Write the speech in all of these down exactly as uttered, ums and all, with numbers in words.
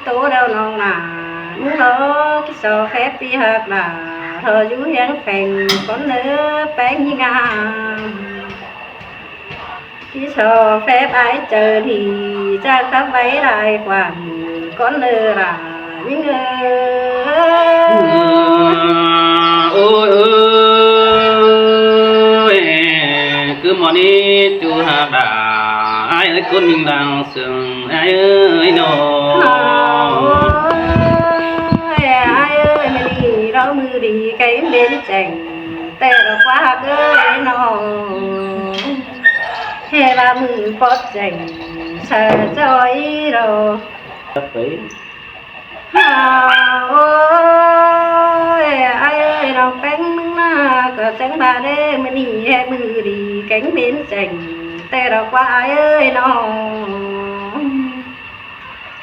Tô đaư ꞌnọng nả, ꞌmứng lo ꞌchí so phép ꞌpi ꞌhặc đả, ꞌtoi dú hiếng pheng cón ꞌnớ ꞌpéng ꞌnhính ꞌngang. ꞌChí so phép ải chaư đi, ꞌchạ khắp vảy lai quảng cón ꞌnớ đả, ꞌnhính ơi. Ôi ơi, cứ mỏ ní ꞌchu ꞌhặc đả, ải ơi, ꞌcốn ꞌnhính đang sương, ải ơi ꞌnọ. Ôi, ải ơi, ꞌmự đi, ꞌlẹo ꞌmự đi kéng bến chẻng, ꞌtẹ ꞌlẹo ꞌquá ꞌhặc ơi ꞌnọ. ꞌHê ꞌva ꞌmự pót chẻng, sa ꞌchoi ꞌlẹo. Ôi, ải ơi, ꞌnọng ꞌpéng ꞌmứng ꞌnạ ꞌcọ chắng ꞌva đé, ꞌmự đi ꞌhê ꞌmự đi kéng bến chẻng, ꞌtẹ ꞌlẹo ꞌquá ải ơi ꞌnọ.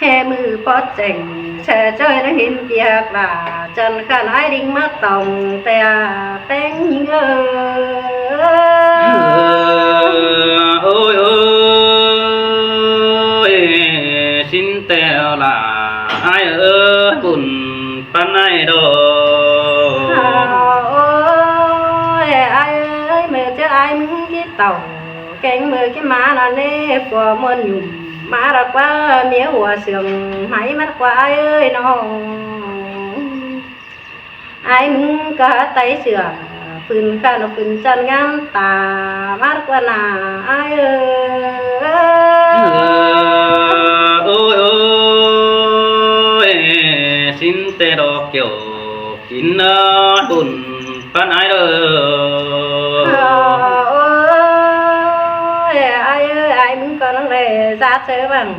ꞌHê ꞌmự pót chẻng, sa ꞌchoi ꞌnhính hên ꞌpi ꞌhặc đả, chăn khăn ải đin ꞌmá tỏng ꞌtẹ ꞌpéng ꞌnhính ơi. Ôi ôi, ꞌsịn ꞌtẹ ꞌlẹo đả, ải ơi, bun ꞌpắn ải đaư. Ôi, ải ơi, ꞌmự ꞌchớ ải ꞌmứng ꞌchí tỏng, kéng ꞌmự ꞌchí ꞌmá ꞌnặn ꞌnê, ꞌpưa ꞌmuôn nhủm ꞌmá ꞌlẹo ꞌquá, ꞌmía hua sương ꞌmạy ꞌmá ꞌlẹo ꞌquá ải ơi ꞌnọ. Ải ꞌmứng ꞌcọ hák tay sửa, phưn khăn ꞌnọ phưn chăn ngắm ta, ꞌmá ꞌlẹo ꞌquá nả ải ơi. Ôi ôi, ꞌsịn ꞌtẹ ꞌlẹo kiẻo kin ꞌnớ bun ꞌpắn ải đaư. Ôi, ải ơi, ải ꞌmứng ꞌcọ ꞌnăng đe ꞌdạk ꞌsớ văng,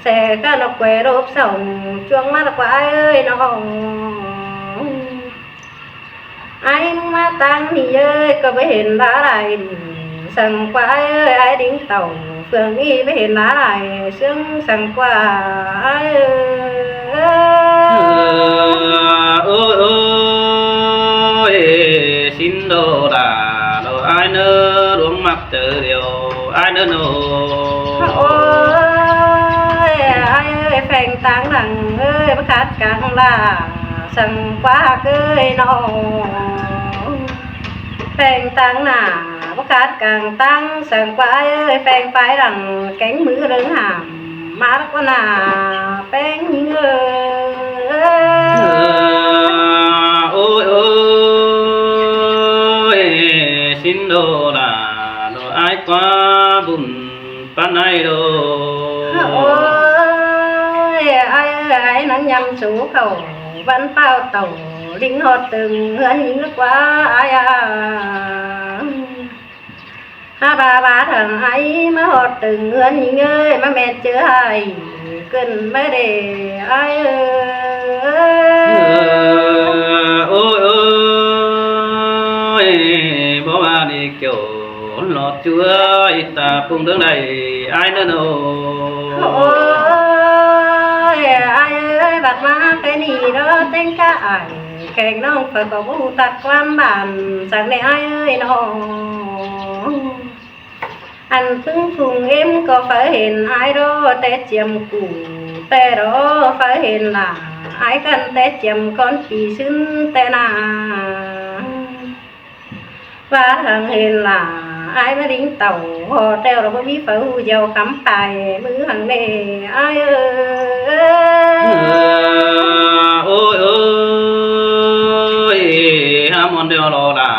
ꞌsớ khăn ꞌnọ quê ꞌlộp sỏng, ꞌchuông ꞌmá ꞌlẹo ꞌquá ải ơi ꞌnọ. Ải ꞌmá ꞌtáng ꞌnị ơi, ꞌcọ báu hên đá lai, săng ꞌquá ải ơi, ải đin tỏng, phường ꞌnị báu hên đá lai, sương săng ꞌquá ải ơi. Ôi ôi, ꞌsịn ꞌlẹo đả, ꞌlẹo ải ꞌnớ, ꞌluống ꞌmặc chaư điêu ải ꞌnớ ꞌnọ. Ôi, ải ơi, pheng ꞌtáng lăng ơi, báu khát cang lả, săng ꞌquá ꞌhặc ơi ꞌnọ. Pheng ꞌtáng nả, báu khát cang ꞌtáng, săng ꞌquá ải ơi, pheng phái lăng kéng ꞌmự ꞌlớng hảm, ꞌmá ꞌlẹo ꞌquá nả ꞌpéng ꞌnhính ơi. Ôi ôi, ꞌsịn ꞌlẹo đả, ꞌlẹo ải ꞌquá bun ꞌpắn ải đaư. Ôi, ải ơi, ải ꞌnăng ꞌnhăm sú khảu, ꞌvắn ꞌpáo tảu, đin ꞌhọt tưng ꞌhướn ꞌnhính ꞌlẹo ꞌquá ải a. Hák ꞌva ꞌva thẳng ải ꞌmá ꞌhọt tưng ꞌhướn ꞌnhính ơi, ꞌmá ꞌmen ꞌchớ ải, ꞌcứn ꞌmá đê ải ơi. Ôi ôi, báu ꞌva đi kiẻo ꞌlọt ꞌchu ơi, ta ꞌpứng ꞌlớng đảy ải ꞌnớ ꞌnọ. Ôi, ải ơi, bát ꞌmá pé ꞌnị ꞌlẹo ꞌtếng cá ải, kéng ꞌnọng phaư ꞌcọ báu ꞌhụ tắc ꞌquám bản, săng ꞌnê ải ơi ꞌnọ. Ăn ꞌpứng phung ꞌếm ꞌcọ phaư hên ải ꞌlẹo té chiêm củ, ꞌtẹ ꞌlẹo phaư hên lả ải căn té chiêm cón pi sứn ꞌtẹ nả. ꞌVa thẳng hên lả ải ꞌmá đin tảu, ꞌhọt ꞌlẹo ꞌlẹo báu ꞌmí phaư ꞌhụ dẻo khắm pay ꞌmự hăng ꞌnê ải ơi. Ôi ôi, hák ꞌmuôn ꞌlẹo ꞌlẹo đả,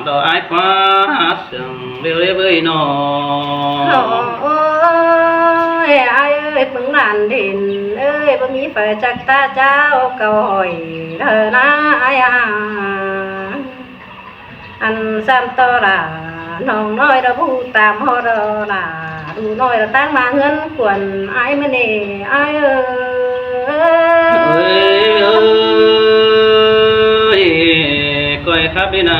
ꞌlẹo ải ꞌquá hák sương ꞌlẹo ꞌlế ꞌvới ꞌnọ. Ôi, ải ơi, ꞌpứng đản đên ơi, báu ꞌmí phaư chắc ta chảu ꞌcọ hỏi đaư ꞌnớ ải a. Ăn ꞌsặm ꞌto lả, ꞌnọng ꞌnọi ꞌlẹo báu ꞌhụ tam ꞌhọt ꞌlẹo lả, ꞌlụk ꞌnọi ꞌlẹo ꞌtáng ꞌmá ꞌhướn khuôn ải ꞌmá ꞌnê ải ơi. Ôi ôi, ꞌcoi khắp đi nả,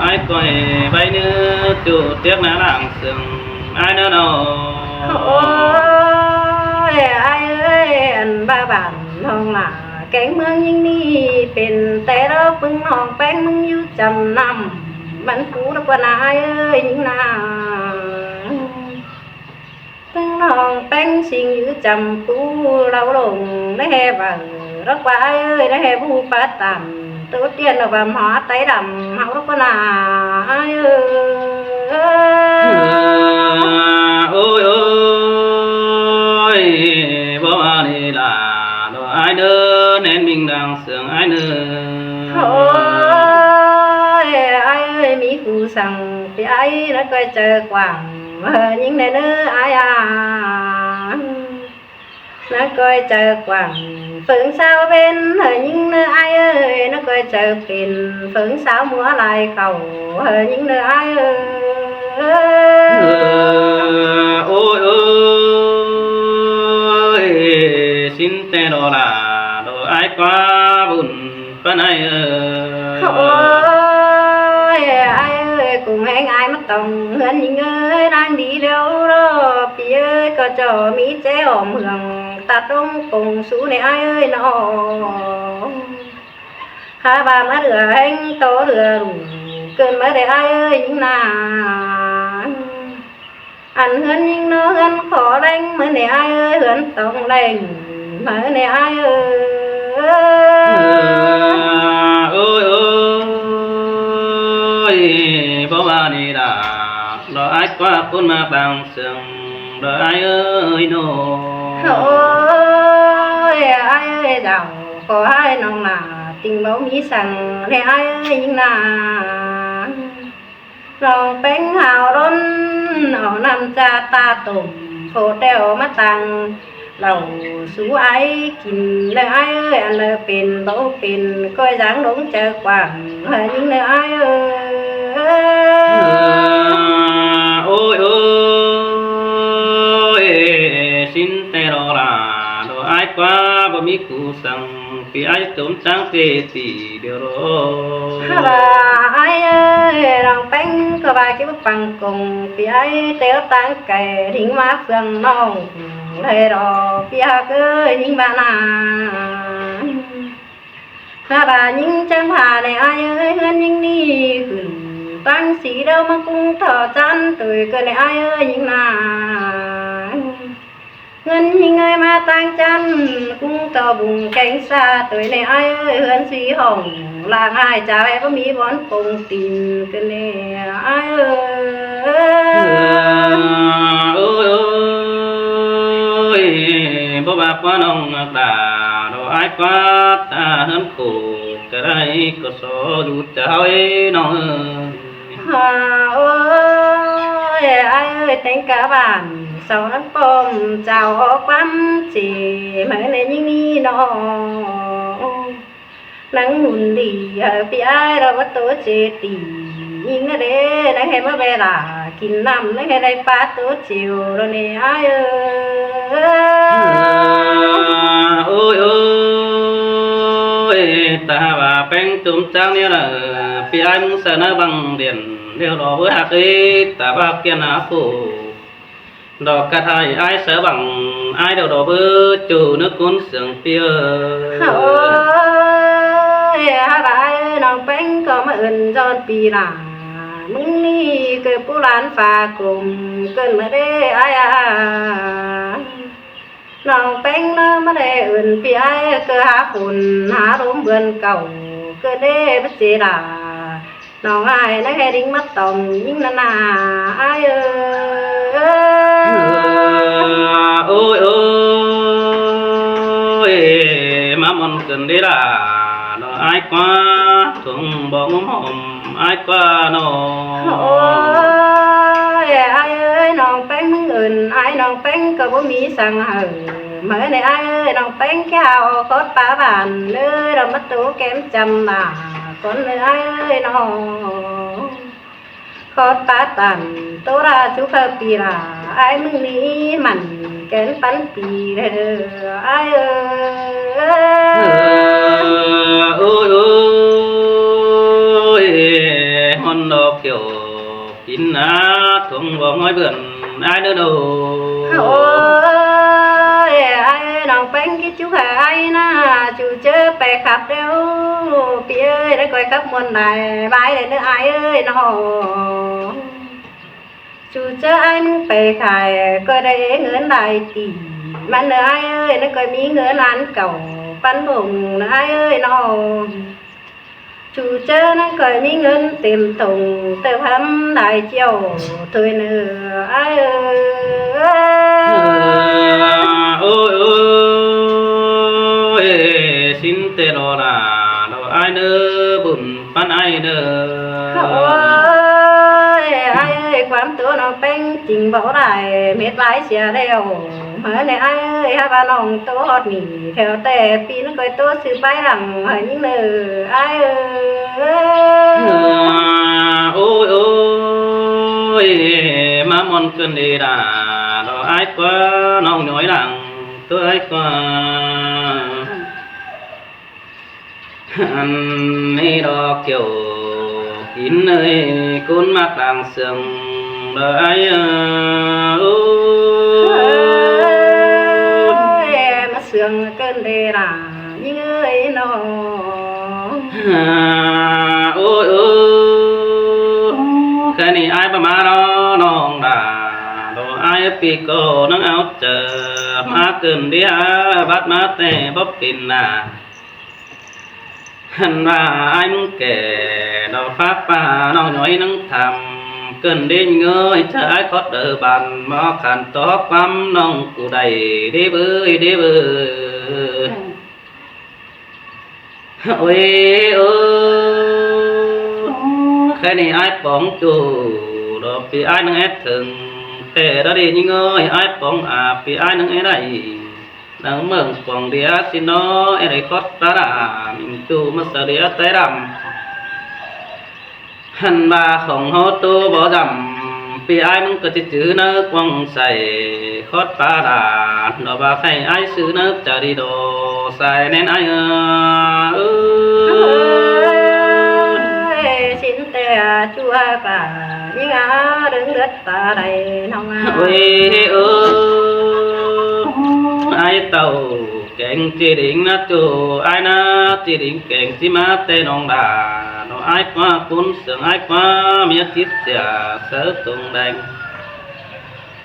ải ꞌcoi báu ꞌnớ, ꞌchu tiếc nả lăng sương ải ꞌnớ ꞌnọ. Ôi, ải ơi, ăn ꞌva bản ꞌnọng lả kéng ꞌmướng ꞌnhính ꞌnị pên té ꞌlẹo ꞌpứng ꞌnọng ꞌpéng ꞌmướng dú chăm ꞌnặm, ꞌmắn cú ꞌlẹo ꞌquá nả ải ơi ꞌnhính nả. ꞌPứng ꞌnọng ꞌpéng ꞌsịn dú chăm pú ꞌlẹo ꞌlống ꞌnị ꞌhế ꞌvạy ꞌlọk ꞌquá ải ơi, ꞌnị ꞌhế báu pá tăm tô tiên ꞌnị băm hua ꞌTáy Đăm ꞌháu ꞌlọk ꞌquá ꞌnạ ải ơi. Ôi ôi, báu ꞌva ꞌnị lả, ꞌlọk ải ꞌnớ, ꞌnén ꞌminh đang sương ải ꞌnớ. Ôi, ải ơi, ꞌmí cu săng ꞌpi ải ꞌnớ ꞌcoi chaư quảng ꞌhới ꞌnhính ꞌnị ꞌnớ ải a. ꞌNớ ꞌcoi chaư quảng phớng sáo pên ꞌhới ꞌnhính ꞌnớ ải ơi, ꞌnớ ꞌcoi chaư pên phớng sáo ꞌmúa lai khảu ꞌhới ꞌnhính ꞌnớ ải ơi. Ôi ôi, ꞌsịn ꞌtẹ ꞌlọk lả, ꞌlọk ải ꞌquá bun ꞌpắn ải ơi. Ôi, ải ơi, ꞌcốn ꞌhéng ải ꞌmá tỏng ꞌhướn ꞌnhính ới, đang đi ꞌlẹo ꞌlọk ꞌpi ới, ꞌcọ ꞌchọ ꞌmí ꞌchế ỏm hương ta ꞌtống công sú ꞌnị ải ơi ꞌnọ. Hák ꞌva ꞌmá lưa ꞌhéng tó lưa lủng ꞌcợn ꞌmá ꞌnị ải ơi ꞌnhính ꞌnạ. Ăn ꞌhướn ꞌnhính ꞌnọ ꞌhướn khó ꞌleng ꞌmá ꞌnị ải ơi, ꞌhướn tỏng ꞌleng ꞌmá ꞌnị ải ơi. Ôi ôi, báu ꞌva ꞌnị lả, ꞌlọk ải ꞌquá ꞌcốn ꞌmặc đang sương, ꞌlọk ải ơi ꞌnọ. Ôi, ải ơi, dảo khó ải ꞌnọng lả, ꞌtếng báu ꞌmí săng ꞌnị ải ơi ꞌnhính ꞌnạ. ꞌNọng ꞌpéng hao ꞌlốn, au ꞌnặm ꞌchạ ta tủm, khổ ꞌtẹo ꞌmá tang lảu sú ải kin ꞌnị ải ơi, ăn ꞌnị pên báu pên, ꞌcoi dáng đống chaư quảng ꞌhới ꞌnhính ꞌnớ ải ơi. Ôi ôi, ꞌsịn ꞌtẹ ꞌlọk lả, ꞌlọk ải ꞌquá báu ꞌmí cu săng, ꞌpi ải tủm ꞌtáng ꞌtẹ ꞌti điêu ꞌlọk. Hák ꞌva ải ơi, ꞌnọng ꞌpéng ꞌcọ ꞌva ꞌchí báu păng công, ꞌpi ải ꞌtẹ ꞌtáng cai ꞌnhính ꞌmá phương ꞌnọng ꞌlới ꞌlọk, ꞌpi ꞌhặc ới ꞌnhính ꞌva ꞌnạ. Hák ꞌva ꞌnhính chắng ha ꞌnị ải ơi, ꞌhướn ꞌnhính ꞌnị khửn ꞌtáng sí đaư ꞌmá ꞌcúng thọ chăn tủi ꞌcợn ꞌnị ải ơi ꞌnhính ꞌnạ. ꞌNgớn ꞌnhính ơi ꞌmá ꞌtáng chăn, ꞌcúng thọ bung kéng sa tủi ꞌnị ải ơi, ꞌhướn sí hỏng lăng ải chảu ꞌhế báu ꞌmí bón pông tin ꞌcợn ꞌnị ải ơi. Ôi ôi, báu ꞌva ꞌquá ꞌnọng ꞌnặc đả, ꞌlọk ải ꞌquá ta ꞌhướn khổ, ꞌcọ đảy ꞌcọ so dú chaư ꞌnọng ơi. Ôi, ải ơi, ꞌtếng cá bản sau ꞌnặn pom chảu ók ꞌquám ꞌchí ꞌmá ꞌnị ꞌnhính ꞌnị ꞌnọ. ꞌNăng mủn đi ꞌhới ꞌpi ải ꞌlọk báu tô ꞌchí ꞌti ꞌnhính ꞌnạ đế, ꞌnăng ꞌhế ꞌmá ꞌvẹ lả kin ꞌnặm, ꞌnăng ꞌhế đảy pá tô ꞌchịu ꞌlọk ꞌnị ải ơi. Ôi ôi, ta ꞌva ꞌpéng tủm ꞌtáng ꞌnị lả, ꞌpi ải ꞌmứng saư ꞌnớ băng điện điêu ꞌlọk báu ꞌhặc ới, ta ꞌva kiên hả phủ. Đỏ cắt hai ải saư băng, ải điêu đỏ báu ꞌchu ꞌnớ ꞌcốn sương ꞌpi ơi. Ôi, hák ꞌva ải ơi, ꞌnọng ꞌpéng ꞌcọ ꞌmá ưn ꞌdọn ꞌpi lả, ꞌmứng ꞌnị ꞌcọ pú lan pha cốm ꞌcợn ꞌmá đế ải a. ꞌNọng ꞌpéng ꞌnớ ꞌmá đảy ưn ꞌpi ải ꞌcọ hả phôn hả ꞌlốm bươn cảu ꞌcợn đế báu ꞌchí lả. ꞌNọng ải ꞌnăng ꞌhế ꞌnhính ꞌmá tỏng ꞌnhính ꞌnạ ải ơi. Ôi ôi, ꞌmá ꞌmuôn ꞌcợn đế lả, ꞌlọk ải ꞌquá thuông bóng ꞌmá hom ải ꞌquá ꞌnọ. Ôi, ải ơi, ꞌnọng ꞌpéng ꞌmứng ưn ải, ꞌnọng ꞌpéng ꞌcọ báu ꞌmí săng hảư. ꞌMới ꞌnị ải ơi, ꞌnọng ꞌpéng ꞌchí hảư khót pá bản ꞌnớ, ꞌlọk ꞌmá tô kém chăm lả cón ꞌnị ải ơi ꞌnọ. Khót pá tản tô lả sú khảu ꞌpi lả, ải ꞌmứng ꞌnị mẳn kén pắn ꞌpi ꞌlới ải ơi. Ôi ôi, ꞌhôn đo kiẻo kín ná thuông bóng ải bươn ải ꞌnớ ꞌnô. Ôi, ải ơi, ꞌnọng ꞌpéng ꞌchí ꞌchu khả ải ꞌnạ, ꞌchu ꞌchớ pay khắp đéo. ꞌPi ơi, đảy ꞌcoi khắp ꞌmuôn đảy, bái đảy ꞌnớ ải ơi ꞌnọ. Chu ꞌchớ ải ꞌmứng pay khai ꞌcọ đảy ꞌngớn lai tỉ. ꞌMắn ꞌnớ ải ơi, ꞌnớ ꞌcọ ꞌmí ꞌngớn ꞌlán cảu ꞌpắn bông ꞌnớ ải ơi ꞌnớ. Chu ꞌchớ ꞌnớ ꞌcọ ꞌmí ꞌngớn têm tông ꞌtẹ ꞌhăm lai ꞌchẹo thôi ꞌnớ ải ơi. Ôi, ôi, ôi, ꞌsịn ꞌtẹ lo đa, lo ải ꞌnớ, bun ꞌpắn ải ꞌnớ. Ôi, ải ơi, ꞌquám ꞌtố ꞌnọng ꞌpéng ꞌchính báu lai, mết lai sia ꞌlẹo. ꞌMớ ꞌnị ải ơi, hák ꞌva ꞌnọng ꞌtố ꞌhọt ꞌnị, theo ꞌtẹ ꞌpi ꞌnọng ꞌcọ ꞌtố sư bái lăng hảư ꞌnhính ꞌnớ ải ơi. Ôi, ôi, ꞌmá ꞌmuôn ꞌcợn đi đa, lo ải ꞌquá ꞌnọng ꞌnhói lăng, ꞌtố ải ꞌquá. Ăn ꞌnị lo kiẻo kin ơi, ꞌcốn ꞌmặc đang sương lo ải ơi. Ôi, ꞌmá sương ꞌcợn đi đa, ꞌnhính ơi ꞌnớ. Ôi, ôi, ꞌkhạy ꞌnị ải ꞌmá ꞌmá lo ꞌnọng đa, lo ải ꞌpi ꞌcọ ꞌnăng au chaư ꞌmá ꞌcợn đi hák bát ꞌmá ꞌtẹ bók pên đa. Hăn ꞌva ải ꞌmứng kẻ lo phák ꞌva ꞌnọng ꞌnhói ꞌnăng tham ꞌcợn đi ꞌnhính ơi, chaư ải khót đaư bản ꞌmá khăn tó ꞌquám ꞌnọng ꞌcọ đảy đi bới, đi bới. Ôi, ôi, ꞌkhạy ꞌnị ải póng ꞌchu lo ꞌpi ải ꞌnăng é thưng ꞌtẹ đa đi ꞌnhính ơi, ải póng a ꞌpi ải ꞌnăng é đảy. Đang ꞌmướng póng đi ꞌsịn ꞌnớ, é đảy khót ta đa, ꞌmính ꞌchu ꞌmá saư đi ꞌtẹ đăm. Hăn ꞌva khong ꞌháu ꞌtố báu dăm, ꞌpi ải ꞌmứng ꞌcọ ꞌchí chứ ꞌnớ quăng sai khót pá đa, lo ꞌva khay ải sư ꞌnớ chaư đi đô sai ꞌnén ải ơ. Ôi, ꞌsịn ꞌtẹ ꞌchu hák ꞌva ꞌnhính a, đơng ꞌlượt ta đảy ꞌnọng a. Ôi, ôi, ải tảu kéng ꞌchí đinh ꞌnớ ꞌchu, ải ꞌnớ ꞌchí đinh kéng ꞌchí ꞌmá ꞌtẹ ꞌnọng đa, ꞌnọng ải ꞌquá ꞌcốn sương ải ꞌquá ꞌmía chít sia sáư tông đeng.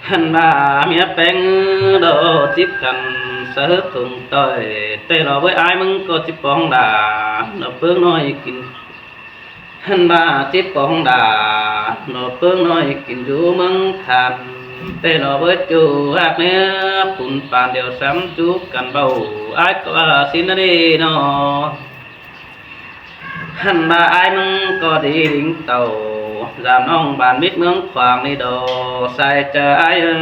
Hăn ꞌva ꞌmía ꞌpéng đo chít căn sáư tông ꞌtoi, ꞌtẹ lo bới ải ꞌmứng ꞌcọ ꞌchí póng đa, lo ꞌpướng ꞌnọi kin. Hăn ꞌva ꞌchí póng đa, lo ꞌpướng ꞌnọi kin dú ꞌmướng tham, ꞌtẹ lo bới ꞌchu hák ꞌnía, phun păn điêu sắm dú căn báu, ải ꞌcọ a ꞌsịn ꞌnớ đi ꞌnớ. Hăn ꞌva ải ꞌmứng ꞌcọ đi đinh tảu, dăm ꞌnọng bản mít ꞌmướng khoang đi đô sai chaư ải ơ.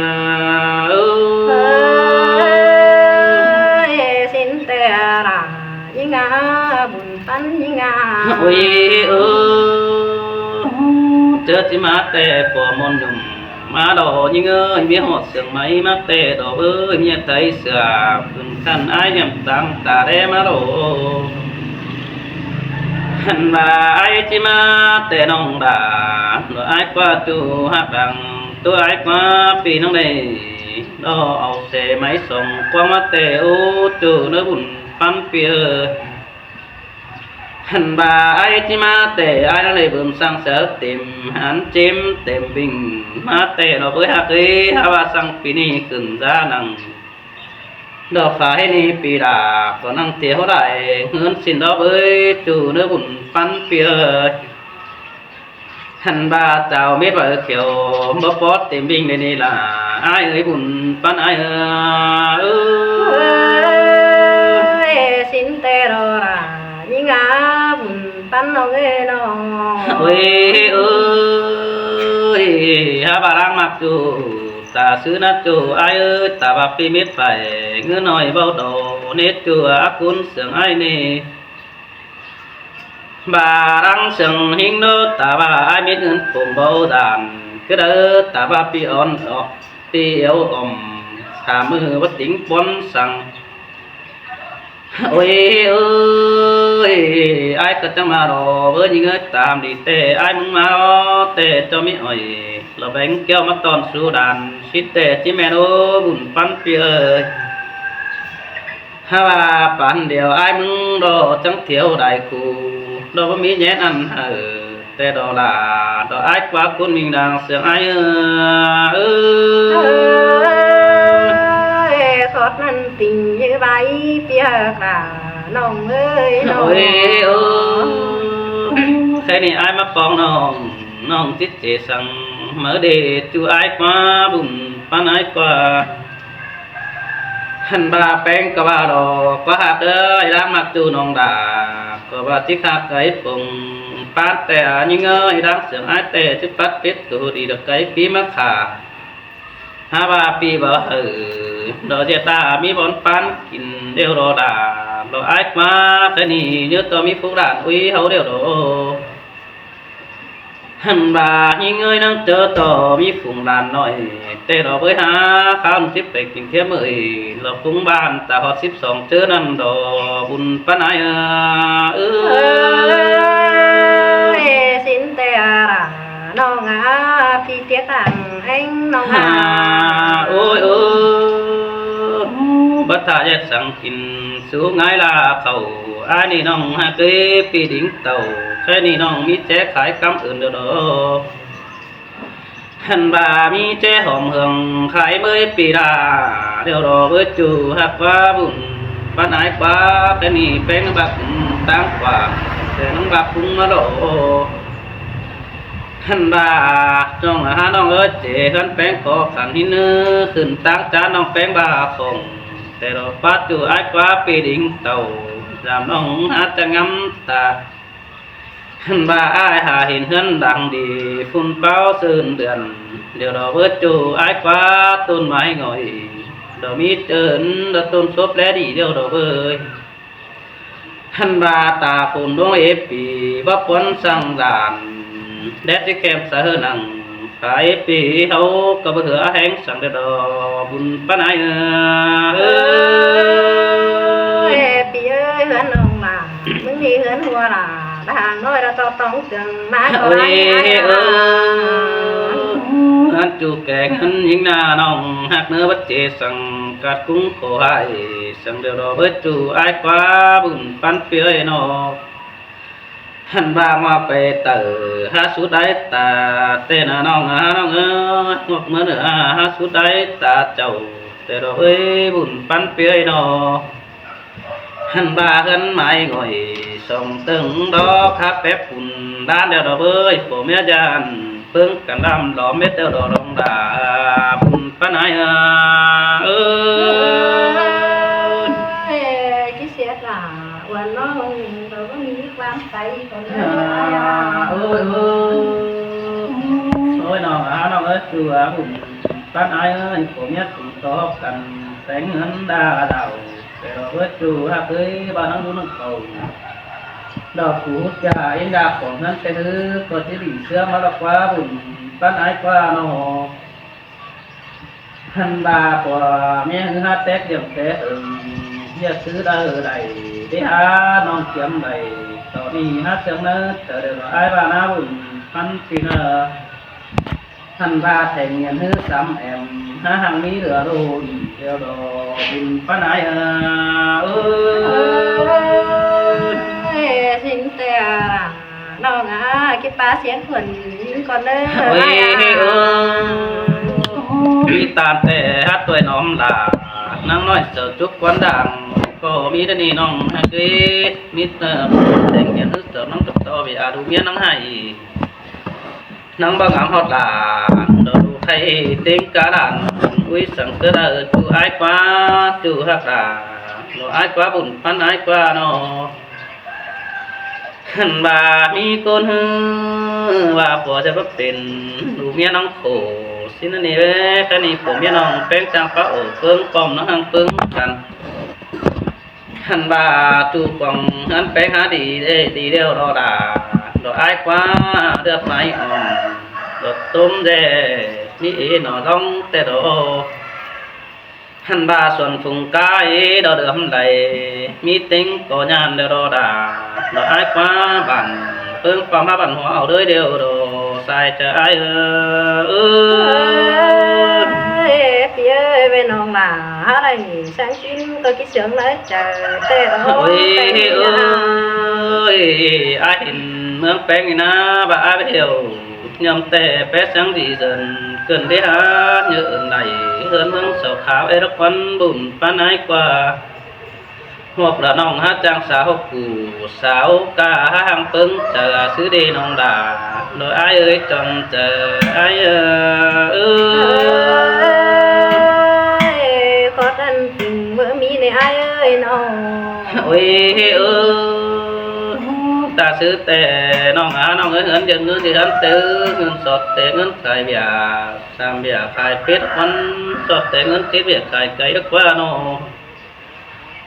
Ôi, ꞌsịn ꞌtẹ đa, ꞌnhính a, bun ꞌpắn ꞌnhính a. Ôi, ơ, ꞌchớ ꞌchí ꞌmá ꞌtẹ pua ꞌmuôn ꞌnhum ꞌmá đo ꞌnhính ơi, ꞌmía ꞌhọt sương máư ꞌmá ꞌtẹ đo bới, ꞌmía tháy sưa, phun căn ải ꞌnhăm tang ta đé ꞌmá đo. Hăn ꞌva ải ꞌchí ꞌmá ꞌtẹ ꞌnọng đa, lo ải ꞌquá ꞌchu hák đăng, ꞌtố ải ꞌquá ꞌpi ꞌnọng đảy, lo au se máư song quăng ꞌmá ꞌtẹ ú ꞌchu ꞌnớ bun ꞌpắn ꞌpi ơi. Hăn ꞌva ải ꞌchí ꞌmá ꞌtẹ ải ꞌnặn đảy bưm săng sáư têm, hăn chêm têm ꞌving ꞌmá ꞌtẹ lo bới hák ơi, hák ꞌva săng ꞌpi ꞌnị khửn da nẳng. Lo phải ꞌnị ꞌpi đa, ꞌcọ nẳng thiêu đảy, ꞌngớn ꞌsịn lo bới ꞌchu ꞌnớ bun ꞌpắn ꞌpi ơi. Hăn ꞌva chảu mết ꞌva ư khiêu, báu pót têm ꞌving đảy ꞌnị la, ải ơi bun ꞌpắn ải ơ. Ôi, ꞌsịn ꞌtẹ lo đa, ꞌnhính a, bun ꞌpắn ꞌnọng ơi ꞌnớ. Ôi, ôi, hák ꞌva đang ꞌmặc ꞌchu, ta sư ꞌnớ ꞌchu ải ơi, ta ꞌva ꞌpi mết phải, ꞌngớn ꞌnọi báu đo, ꞌnết ꞌchu a ꞌcốn sương ải ꞌnị. ꞌVa đang sương ꞌhính ꞌnớ, ta ꞌva ải mết ꞌngớn pông báu dan, ꞌcứ đaư ta ꞌva ꞌpi ón, pi éo ỏm, sa ꞌmự báu tỉng pón săng. Ôi, ôi, ải ꞌcọ chắng ꞌmá lo bới ꞌnhính ơi, tam đi ꞌtẹ ải ꞌmứng ꞌmá lo ꞌtẹ ꞌchọ ꞌmí ỏi, lo béng kéo ꞌmá ꞌtọn su đan, ꞌsịn ꞌtẹ ꞌchí ꞌmen ơ bun ꞌpắn ꞌpi ơi. Hák ꞌva păn điêu ải ꞌmứng lo chắng thiêu đảy khu, lo báu ꞌmí ꞌnhén ăn hảư. Té đó là đó ai quá cuốn mình đang sướng ai ơ. Ơi, thoát năn tình như vai piak là nong ơi, nong ơi. Ơi, ơi. Khe ꞌnị ai ꞌmá pong nong, nong chít chế săng mớ đê chu ai quá bun ꞌpắn ai quá. Hăn ꞌva ꞌpéng ꞌcọ ꞌva đó, ꞌcọ ꞌhặc đơi ꞌláng ꞌmặc ꞌchu nong đa, ꞌcọ ꞌva chít ꞌhặc ꞌcọ ꞌhịt pông ꞌpán ꞌtẹ ꞌnhính ơi, ꞌláng sướng ai ꞌtẹ chít pắt pít ꞌcọ đi đa ꞌcọ ꞌpi ꞌmá khả. Hák ꞌva ꞌpi ꞌva hảư, đó ꞌdệt ta ꞌmí bón ꞌpán kin ꞌlẹo đó đa, đó ai ꞌquá khe ꞌnị ꞌnhớ ꞌto ꞌmí phúc đản ꞌuí ꞌháu ꞌlẹo đó. Hăn ꞌva ꞌnhính ơi ꞌnăng ꞌchớ ꞌto ꞌmí phung đản ꞌnọi, ꞌtẹ đó ꞌvới hák kháo chít pay kin thiêm ơi, lỏ phung bản ta ꞌhọt síp song ꞌchớ ꞌnặn đó bun ꞌpắn ai ơ. Ơi, xin ꞌtẹ đa nong a, ꞌpi tiếc tang ꞌhéng nong a. Ôi ơ, bát thả ꞌdệt săng kin sú ngái la khảu, ai ꞌnị nong ꞌhặc ới ꞌpi đính tảu, khe ꞌnị nong ꞌmí ché khái cắm ưn đó đó. Hăn ꞌva ꞌmí ché hỏm hương khái ꞌmới ꞌpi đa, ꞌlẹo đó ꞌvới ꞌchu ꞌhặc ꞌquá bun ꞌpắn ai ꞌquá, khe ꞌnị ꞌpéng ꞌnăng ꞌva kin táng ꞌquá, ꞌtẹ ꞌnăng ꞌva ꞌcúng ꞌmá lỏ. Hăn ꞌva nong a hák nong ới, ꞌchớ ꞌhướn ꞌpéng ꞌcọ khăn ꞌhịn ꞌnớ khửn táng chán nong ꞌpéng ꞌva khong, ꞌtẹ đó pát ꞌchu ai ꞌquá ꞌpi đính tảu, dăm nong hák chắng ngắm ta. Hăn ꞌva ai hák ꞌhịn ꞌhướn đang đi phun páo sưn đươn, ꞌlẹo đó ꞌvới ꞌchu ai ꞌquá ꞌtôn mai ngỏi, đó ꞌmí ꞌchớ đó ꞌtôn sốp ꞌlé đi ꞌlẹo đó ꞌvới. Hăn ꞌva ta phun đuống ế ꞌpi báu ꞌpuốn săng đản, đét chít khem sa ꞌhơ nẳng, khái ꞌpi ꞌháu ꞌcọ báu hứa ꞌhéng săng đe đó bun ꞌpắn ai ơ. Ơi, ꞌpi ơi, ꞌhướn nong lả, ꞌmứng đi ꞌhướn ꞌhua lả, đa hàng ꞌnọi đa ꞌto tóng tường ꞌmá ꞌcọ ai ai ơ. Hăn ꞌchu keng hăn ꞌnhính ꞌna nong ꞌhặc ꞌnớ bát chế săng ꞌcặt ꞌcúng khổ hại. Săng ꞌlẹo đó ꞌvới ꞌchu ai ꞌquá bun ꞌpắn ꞌpi ơi ꞌnọ. Hăn ꞌva ꞌmá pay taư hák sút đáy ta, ꞌtẹ ꞌna nong a nong ơ, ꞌngọk ꞌmá ꞌnớ a hák sút đáy ta chảu, ꞌtẹ đó ꞌvới bun ꞌpắn ꞌpi ơi ꞌnọ. Hăn ꞌva ꞌhướn mai ngỏi song tơng đó khá pép pun đán ꞌlẹo đó ꞌvới, phua ꞌmía dản ꞌpứng căn đăm lóm mết ꞌlẹo đó đong đa bun ꞌpắn ai ơ. Ơi, ơi, ꞌchí siết lả, uốn nó hông mình rồi có mình biết quán tay còn nữa. Ơi, ơi. Ôi, nong a nong ơi, ꞌchu a bun ꞌpắn ai ơi, phua ꞌmía ꞌcúng tó căn téng ꞌhướn đa đảo, ꞌtẹ đó ꞌvới ꞌchu ꞌhặc ới ꞌva ꞌnăng đu ꞌnăng khảu. Đó ꞌcú hút cha ꞌín đa khong ꞌhướn ꞌtẹ ꞌhứ, ꞌcọ chít đi ꞌsứa ꞌmá lỏ ꞌquá bun ꞌpắn ai ꞌquá ꞌnọ. Hăn ꞌva phua ꞌmía ꞌhứ hák téc điểm té hưng, ꞌdệt ꞌsứ đaư đảy, đé hák nong chiếm đảy, ꞌtọ ꞌnị hák sương ꞌnớ, ꞌtẹ đaư đó ai ꞌva ꞌná bun ꞌpắn ꞌpi ꞌnớ. Hăn ꞌva theng nghiên ꞌhứ sắm ẻm, hák hăng ꞌmí lửa đô đi, ꞌlẹo đó bun ꞌpắn ai ơ. Ơi, xin ꞌtẹ nong a, ꞌchí ꞌpá siết khuôn ꞌnhính con ơ. Ôi, ai a. Ơi. ꞌMí ꞌtan ꞌtẹ hák ꞌtoi ꞌnọm lả, ꞌnăng ꞌnọi sảu chúc quán đảng, ꞌcọ ꞌmí đa ꞌnị nong ꞌhặc ới, ꞌmí ꞌtẹ theng nghiên ꞌhứ sảu ꞌnăng chảu ꞌto ꞌviạk a đu ꞌmía ꞌnăng hại. ꞌNăng báu ngắm ꞌhọt lả, đó đu khay ꞌtếng cá đản, ꞌuí săng ꞌtứ đaư ꞌchu ai ꞌquá, ꞌchu ꞌhặc lả, đó ai ꞌquá bun ꞌpắn ai ꞌquá ꞌnọ. Hăn ꞌva ꞌmí ꞌcốn ꞌhứ ꞌva phua ꞌchí báu pên, đu ꞌmía ꞌnăng khổ, ꞌsịn ꞌnặn ꞌnị ꞌvới, khe ꞌnị phua ꞌmía nong ꞌpéng chắng páo ổ ꞌpứng pom ꞌnăng hăng ꞌpứng căn. Hăn ꞌva ꞌchu quăng ꞌhướn ꞌpéng hák đi, đi ꞌlẹo đó đa, đó ai ꞌquá được mái ỏm, đó tốm ꞌdệt, ꞌmí ế ꞌnọ ꞌlóng ꞌtẹ đó. Hăn ꞌva xuôn phung cá ế đó được hâm đảy, ꞌmí ꞌtếng ꞌcọ nhăn ꞌlẹo đó đa, đó ai ꞌquá bản, ꞌpứng pom hák bản hua au đới ꞌlẹo đó, sai chaư ai ơ. Ơi, ꞌpi ơi, ꞌvới nong lả, hák đảy săng ꞌsịn ꞌcọ ꞌchí sương ꞌnớ chaư ꞌtẹ đó. Ôi, ơi, ai ꞌhịn ꞌMướng ꞌpéng ꞌnị ꞌná, ꞌva ải ꞌva ꞌhiêu, ꞌnhâm ꞌtẹ pét sắng đi dơn, ꞌcợn đi hák ꞌnhớ ứn đảy, ꞌhướn ꞌmướng sảu kháo é lốc ꞌquắn bun ꞌpắn ải ꞌquá. ꞌHọt lỏ ꞌnọng hák ꞌchang sáo hốc củ, sáo cá hák ꞌháng ꞌpứng, chaư ꞌsứ đi ꞌnọng đa, ꞌnọi ải ơi, chom chaư ải ơ. Ơi, khót ăn tỉnh ꞌmớ ꞌmí ꞌnị ải ơi ꞌnọng. Ôi ơ, ta ꞌsứ ꞌtẹ ꞌnọng a ꞌnọng ơi, ꞌhướn dơn ꞌngớn đi ꞌhướn ꞌtẹ, ꞌngớn sọt ꞌtẹ ꞌngớn khai ꞌviạk, sam ꞌviạk khai pết ꞌquắn, sọt ꞌtẹ ꞌngớn chết ꞌviạk khai cay lốc ꞌquá ꞌnọ.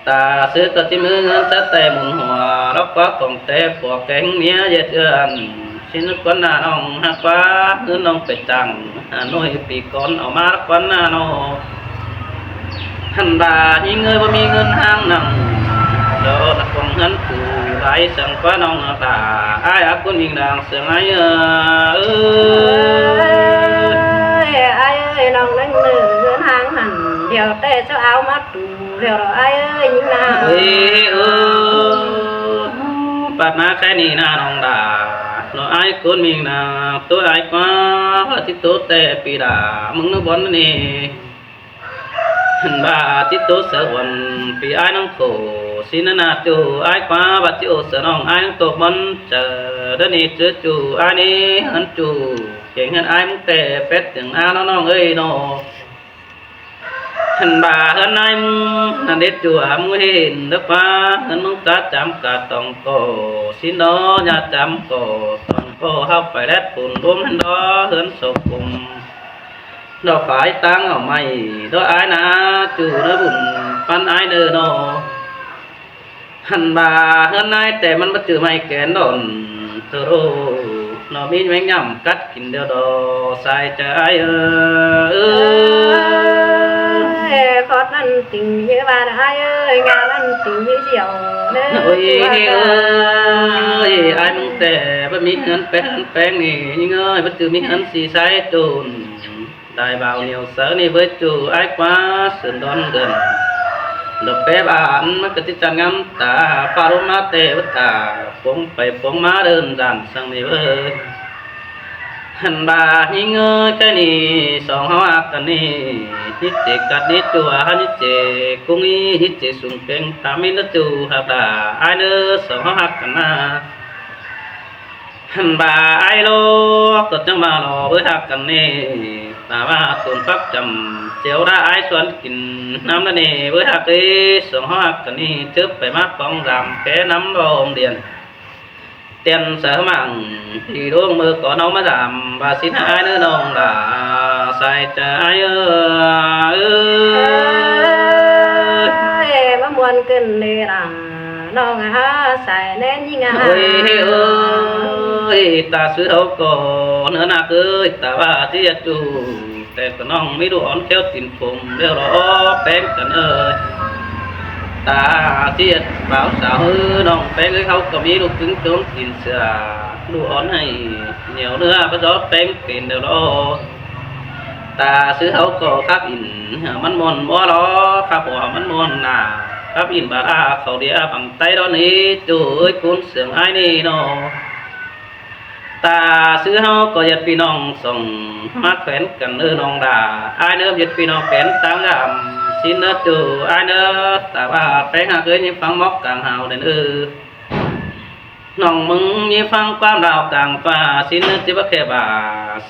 Ta ꞌsứ ꞌcọ ꞌchí ꞌmứ ꞌngớn sá ꞌtẹ mun hua, lốc ꞌquá khong ꞌtẹ pua kéng ꞌmía ꞌdệt ươn. ꞌSín ꞌquắn ꞌná ꞌnọng hák ꞌquá, ꞌngớn ꞌnọng pay chăng, Hà Nội pí cón au ꞌmá lốc ꞌquắn ꞌná ꞌnọ. Hăn ꞌva ꞌnhính ơi báu ꞌmí ꞌngớn ꞌháng nẳng, lo nặc quăng ꞌhướn phủ lai săng ꞌquá ꞌnọng ta, ải a ꞌcốn ꞌminh đang sương ải ơ. Ơi, ải ơi, ꞌnọng ꞌnưng ꞌnưng ꞌngớn ꞌháng hẳn, ꞌlẹo ꞌtẹ ꞌchọ au ꞌmá tu ꞌlẹo lo ải ơi ꞌnhính ꞌná. Ôi ơ, ꞌpặt ꞌmá ꞌkhạy ꞌnị ꞌná ꞌnọng đa, lo ải ꞌcốn ꞌminh đang ꞌtố ải ꞌquá, ꞌchí ꞌtố ꞌtẹ pi đa ꞌmướng ꞌnớ bón ꞌnị. Hăn ꞌva ꞌchí ꞌtố saư uôn pi ải ꞌnọng khổ, ꞌsín ꞌnặn ꞌnạ ꞌchu ải ꞌquá, ꞌva ꞌchí ổ saư ꞌnọng ải ꞌnọng ꞌtố bón chaư, đa ꞌnị ꞌchớ ꞌchu ải ꞌnị ꞌhướn ꞌchu, kéng ꞌhướn ải ꞌmướng ꞌtẹ pét tưng a ꞌnọng ꞌnọng ơi ꞌnọ. Hăn ꞌva ꞌhướn ải ꞌmướng ꞌnặn đét ꞌchu a ꞌmướng hên đá ꞌquá, ꞌhướn ꞌmướng cá chăm cá tỏng ꞌcọ, ꞌsín đó nhà chăm ꞌcọ tỏng ꞌcọ, ꞌháu pay lét phôn ꞌlốm hên đó ꞌhướn sổ phôn. Đó phải ꞌtáng au ꞌmạy, đó ải ꞌnạ ꞌchu ꞌnớ bun ꞌpắn ải ꞌnớ ꞌnọ. Hăn ꞌva ꞌhướn ải ꞌtẹ ꞌmắn báu ꞌchư ꞌmạy kén đon, thơ ꞌlô, ꞌnọ ꞌmí ꞌmeng ꞌnhăm cắt kin ꞌlẹo đó, sai chaư ải ơ. Ơi, khót ꞌnặn tỉnh ꞌmí ꞌva ải ơi, ꞌnga ꞌnặn tỉnh ꞌmí diẻo. Ôi ơi, ải ꞌmướng ꞌtẹ báu ꞌmí ꞌhướn pé ꞌhướn ꞌpéng ꞌnị, ꞌnhính ơi, báu ꞌchư ꞌmí ꞌhướn si sai chôn. Đảy báu ꞌnéo saư ꞌnị bới ꞌchu ải ꞌquá sưn đón đươn. Lộc pé bản ꞌmá ꞌcọ ꞌchí chăn ngắm ta, ꞌpá ꞌlốm ꞌmá ꞌtẹ báu ta, pông pay pông ꞌmá đơn giản săng ꞌnị bới. Hăn ꞌva ꞌnhính ơi, ꞌkhạy ꞌnị song ꞌháu ꞌhặc căn ꞌnị, ꞌnhính ꞌchế cắt ꞌnị ꞌchua, ꞌnhính ꞌchế ꞌcúng ꞌnị, ꞌnhính ꞌchế sung pêng, ta ꞌmí ꞌnớ ꞌchu ꞌhặc đa, ải ꞌnớ song ꞌháu ꞌhặc căn ꞌnạ. Hăn ꞌva ải ꞌlô ꞌcọ chắng ꞌva lo bới ꞌhặc căn ꞌnị, ta ꞌva tôm pắc chăm chẻo đa ải suôn kin ꞌnắm đa ꞌnị bới ꞌhặc ới, song ꞌháu ꞌhặc căn ꞌnị, ꞌchớ pay ꞌmá khong dăm ké ꞌnắm lo ôm điện. Tiên saư mảng ꞌpi ꞌlống ꞌmưa ꞌcọ ꞌnọng ꞌmá dăm, ꞌva ꞌsín ải ꞌnớ ꞌnọng đa, sai chaư ải ơ. Ơi, ꞌmá muôn ꞌcợn ꞌnị đa, ꞌnọng a, sai ꞌnén ꞌnhính a. Ôi ơi, ta ꞌsứ ꞌháu ꞌcọ ꞌnớ ꞌnạ ơi, ta ꞌva ꞌchí ꞌdệt ꞌchu ꞌtẹ ꞌcọ ꞌnọng ꞌmí ꞌlụk ón khéo tin phôm ꞌlẹo lo ꞌpéng căn ơi. Ta ꞌchí ꞌdệt báo sáo ꞌhứ ꞌnọng ꞌpéng ơi, ꞌháu ꞌcọ ꞌmí ꞌlụk ꞌtứng chốn kin sửa, ꞌlụk ón ꞌnị ꞌnéo ꞌnưa báu dó ꞌpéng pên ꞌlẹo lo. Ta ꞌsứ ꞌháu ꞌcọ khắp ỉn ꞌmắn ꞌmuôn ꞌmá lo, khắp ꞌhọ ꞌmắn ꞌmuôn ꞌnạ, khắp ỉn bả a khảu đi a bằng tay đó ꞌnị, ꞌchu ơi, ꞌcốn sương ải ꞌnị ꞌnọ. Ta ꞌsứ ꞌháu ꞌcọ ꞌdệt ꞌpi ꞌnọng song ꞌmá khen căn ơ ꞌnọng đa, ải ꞌnớ ꞌdệt ꞌpi ꞌnọng khen ꞌtáng dăm, ꞌsín ꞌnớ ꞌchu ải ꞌnớ, ta ꞌva ꞌpéng ꞌhặc ới, ꞌnhính ꞌphắng mốc cang hao đen ơ. ꞌNọng ꞌmướng ꞌnhính ꞌphắng ꞌquám đao cang ꞌphạ, ꞌsín ꞌnớ ꞌchí báu khe bả,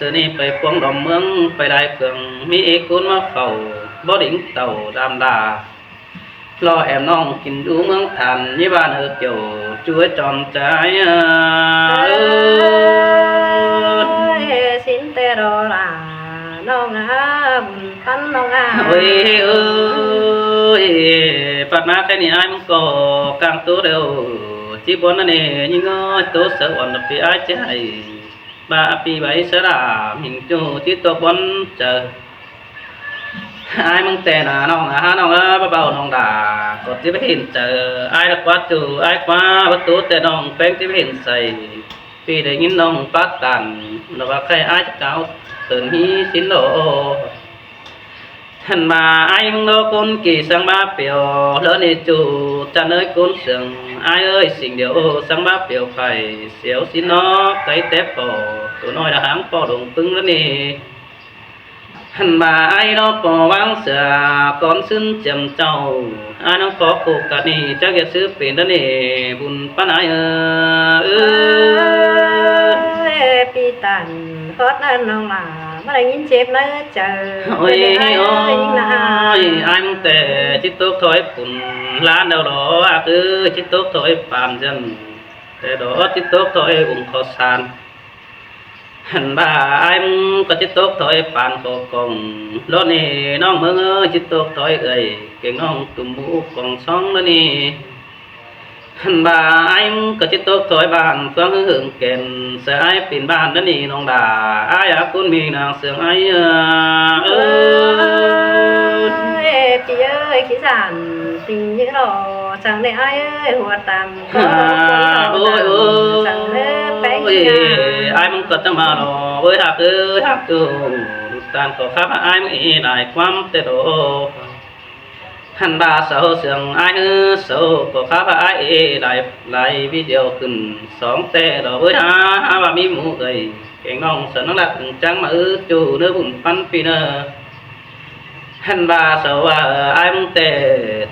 sơ ꞌnị pay phuông đom ꞌmướng pay lai khương, ꞌmí ꞌcốn ꞌmá khảu báu đing tảu dăm đa. Lo ẻm ꞌnọng kin dú ꞌmướng than ꞌnị ꞌva ꞌnớ kiẻo, ꞌchu ơi, chom chaư ải ơ. Ơi, ꞌsín ꞌtẹ lo đa, ꞌnọng a, bun ꞌpắn ꞌnọng a. Ôi ơi, ꞌpặt ꞌmá ꞌkhạy ꞌnị ải ꞌmướng ꞌcọ cang ꞌtố ꞌlẹo, ꞌchí bón ꞌnớ ꞌnị, ꞌnhính ơi, ꞌtố saư uôn ꞌpi ải ꞌchí hảy, ꞌva ꞌpi báu saư đa, ꞌmính ꞌchu ꞌchí ꞌtố bón chaư. Ải ꞌmướng ꞌtẹ ꞌnạ ꞌnọng a, ꞌnọng a, báu báu ꞌnọng đa ꞌcọ ꞌchí báu hên chaư, ải ꞌlạ ꞌquá ꞌchu, ải ꞌquá báu ꞌtố ꞌtẹ ꞌnọng ꞌpéng ꞌchí báu hên sai. ꞌPi đảy ꞌnghín ꞌnọng pák căn, lo ꞌva ꞌkhạy ải cáo tơn ꞌmí ꞌsín lo. Hẳn ꞌva ải ꞌmứng ꞌló ꞌcốn ꞌkị săng bá piêu, ꞌlớ ꞌnị ꞌchu ꞌchăn ới ꞌcốn sương. Ải ới, sing điêu săng bá piêu pay, siêu sín ꞌnọ, cáy tép pọ, tô ꞌnọi đa háng pọ đông ꞌpứng ꞌlớ ꞌnị. Hẳn ꞌva ải ꞌló pọ ꞌváng sửa, cón ꞌsứn chiêm chảu, ải ꞌnóng pó khô căn ꞌnị, chắc ꞌdệt ꞌsứ pên ꞌlớ ꞌnị, bun ꞌpắn ải ới. Ơi, pi tản, khót ꞌnặn ꞌnọng lả, ꞌmá đảy ꞌnghín chếp ꞌnớ chaư. Ôi, ơi, ơi, ꞌnhính nả. Ôi, ải ꞌmứng ꞌtẹ ꞌchí tốc thôi pun ꞌlán đaư lo, ác ới, ꞌchí tốc thôi pam dăm, ꞌtẹ đó ꞌchí tốc thôi ung khó san. Hẳn ꞌva ải ꞌmứng ꞌcọ ꞌchí tốc thôi pam khổ cỏng, ꞌló ꞌnị ꞌnọng ꞌmướng ới, ꞌchí tốc thôi ơi, keng ꞌnọng tủm ꞌmú cỏng sóng ꞌlớ ꞌnị. Hẳn ꞌva ải ꞌmứng ꞌcọ ꞌchí tốc thôi bản ꞌphướng ꞌhứ hưng kén, ꞌsớ ải pên bản ꞌlớ ꞌnị ꞌnọng đa, ải ác ꞌcốn ꞌmí nẳng sương ải ới. Ơi, pi ơi, ꞌkhí dản, pin ꞌnhính lo, săng ꞌnị ải ới, hua tam. Ôi, ôi, ải ꞌmứng ꞌcọ ꞌchắng ꞌmá lo, ơi, hák ới, hák ꞌchu, tản khỏ khắp ải ꞌmứng ꞌnị lai ꞌquám ꞌtẹ đó. Hẳn ꞌva sau sương ải ới, sau khỏ khắp ải ới lai, lai video khửn sóng ꞌtẹ đó, ơi, há, há ꞌva ꞌmí ꞌmú ơi, keng ꞌnọng sau ꞌnắng lạ ưng ꞌchắng ꞌmá ꞌhứ ꞌchu ꞌnớ, bun ꞌpắn ꞌpi ꞌnớ. Hẳn ꞌva sau ꞌva ải ꞌmứng ꞌtẹ,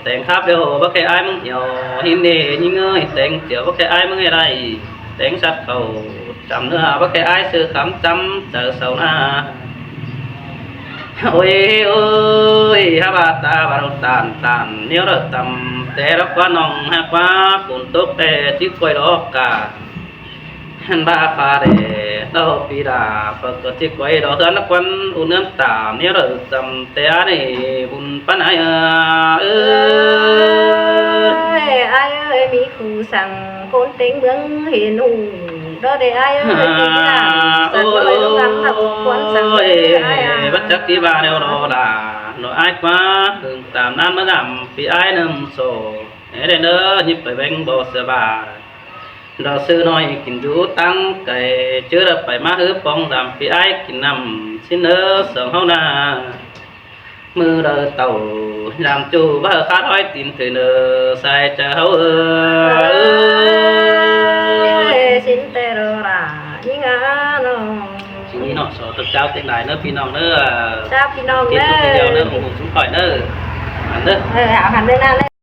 téng khắp điêu báu khay ải ꞌmứng iêu, ꞌhính ꞌnị ꞌnhính ới, téng chiêu báu khay ải ꞌmứng ới đảy, téng sắt khảu chăm ꞌnớ báu khay ải ꞌsứ khắm chăm chaư sau ꞌnạ. Ôi, ôi, hák ꞌva ta ꞌva ꞌlống tản tản, ꞌnéo đaư tăm, té lắc ꞌquá ꞌnọng hák ꞌquá, phôn tốc ꞌtẹ ꞌchí quay đó cả. Hẳn ꞌva pha đé, ꞌló pi đa, pha ꞌcọ ꞌchí quay đó ꞌhướn lắc ꞌquán, ú ꞌnớn tả, ꞌnéo đaư tăm, té ꞌnị, bun ꞌpắn ải ới. Ơi, ải ơi, ꞌmí khu săng ꞌcốn ꞌtếng ꞌmướng hên ú, đó đé ải ơi, pi đa, săng ôi, ôi, ꞌlới ꞌlống ngắm thăm ꞌcốn săng ơi, ơi, ải à. Bắt chắc ꞌchí ꞌva điêu đó đa, nó ải ꞌquá, hưng tản ꞌnán ꞌmá dăm, pi ải ꞌnặm sổ, é đé ꞌnớ, ꞌnhíp pay ꞌvén báu sia ꞌva. Đó ꞌsứ ꞌnọi kin dú tẳng cay, ꞌchớ đaư pay ꞌmá ꞌhứ pong dăm pi ải kin ꞌnặm, sín ꞌnớ sương ꞌháu ꞌnạ. ꞌMự đaư tảu dăm ꞌchu báu khát ói tin thử ꞌnớ, sai chaư ꞌháu ới. Ơi, sín ꞌtẹ đó đa, ꞌnhính ꞌnạ ꞌnọ. Sín ꞌnị ꞌnọ, so tốc cháo tiếng đài ꞌnớ ꞌpi ꞌnọng ꞌnớ. Cháo ꞌpi ꞌnọng ꞌnớ. Tiếp tục video ꞌnớ, ủng hộ chúng khỏi ꞌnớ. Hẳn ꞌnớ. Ơ, hảo hẳn ꞌnớ ꞌnạ ꞌnớ.